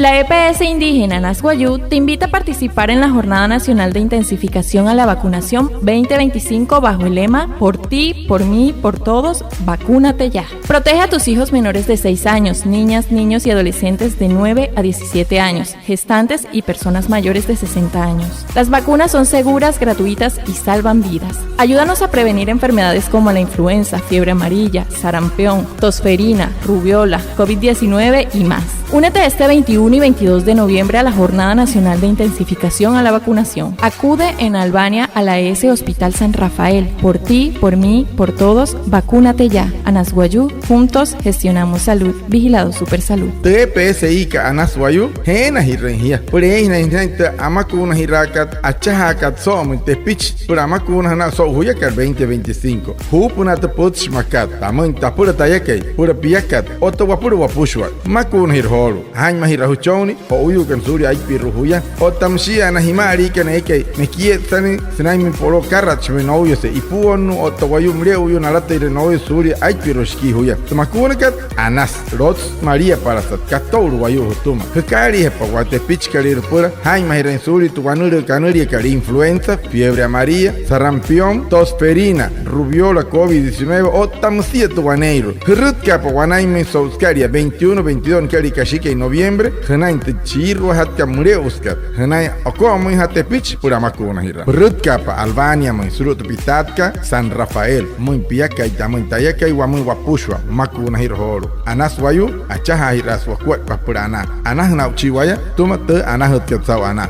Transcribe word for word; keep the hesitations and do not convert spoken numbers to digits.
La E P S indígena Anas Wayuu te invita a participar en la Jornada Nacional de Intensificación a la Vacunación veinte veinticinco bajo el lema "Por ti, por mí, por todos, vacúnate ya". Protege a tus hijos menores de seis años, niñas, niños y adolescentes de nueve a diecisiete años, gestantes y personas mayores de sesenta años. Las vacunas son seguras, gratuitas y salvan vidas. Ayúdanos a prevenir enfermedades como la influenza, fiebre amarilla, sarampión, tosferina, rubéola, covid diecinueve y más. Únete este veintiuno y veintidós de noviembre a la Jornada Nacional de Intensificación a la Vacunación. Acude en Albania a la E S Hospital San Rafael. Por ti, por mí, por todos, vacúnate ya. Anas Wayuu, juntos gestionamos salud. Vigilado Supersalud. Tü E P S-kat Anas Wayuu, jeenajirüin jia. Süpüla eeinjanain jünain tü amakuunajiraakat, achajaakat soo'omüin tepichi, süpüla amakuunajünaa so'u juyakat veinte veinticinco. Juupünaa tü pütchi makat, tamüin tapüla tayakai, süpüla piakat, otta wapüla wapüshua. Mmakuunajirü joolu'u. Jaa'inmajira jüchonnii jo'uyuukana suulia aipirua juya. Otta müshia na jima'aliikana eekai mekietsüin sünainmüin poloo akaratshimüin nouyase ipuonnuu otta wayuu müle'uyuu nalatairua nouyase suulia aipirua shikii juya. Tü makuunakat, Anas, lotsü maliapalasat, kato'ulu wayuu jütüma. Jükaaliijapa waya tepichikalüirua süpüla jaa'inmajiraain suulia tü wanülüü kanüliakat influenza, fiebre amarilla, sarampión, tosferina, rubéola, covid diecinueve otta müsia tü waneeirua. Jürütkaapa wanainmüin so'u sükalia veintiuno, veintidós nükalia kashikai noviembre, jünain tü chiiruajatkat müle'usükat, jünain oko'omüinjaa tepichi süpüla amakuunajiraa. Pürütkaapa Albaniamüin sulu'u tü pitaatkat San Rafael, pümüin piakai, tamüin tayakai, wamüin wapüshua. Mmakuunajirü joolu'u. Anas Wayuu, achajaajiraasü wakuaippa süpüla anaa. Anajüna aa'uchii waya sütüma tü anajütkat saa'u anaa.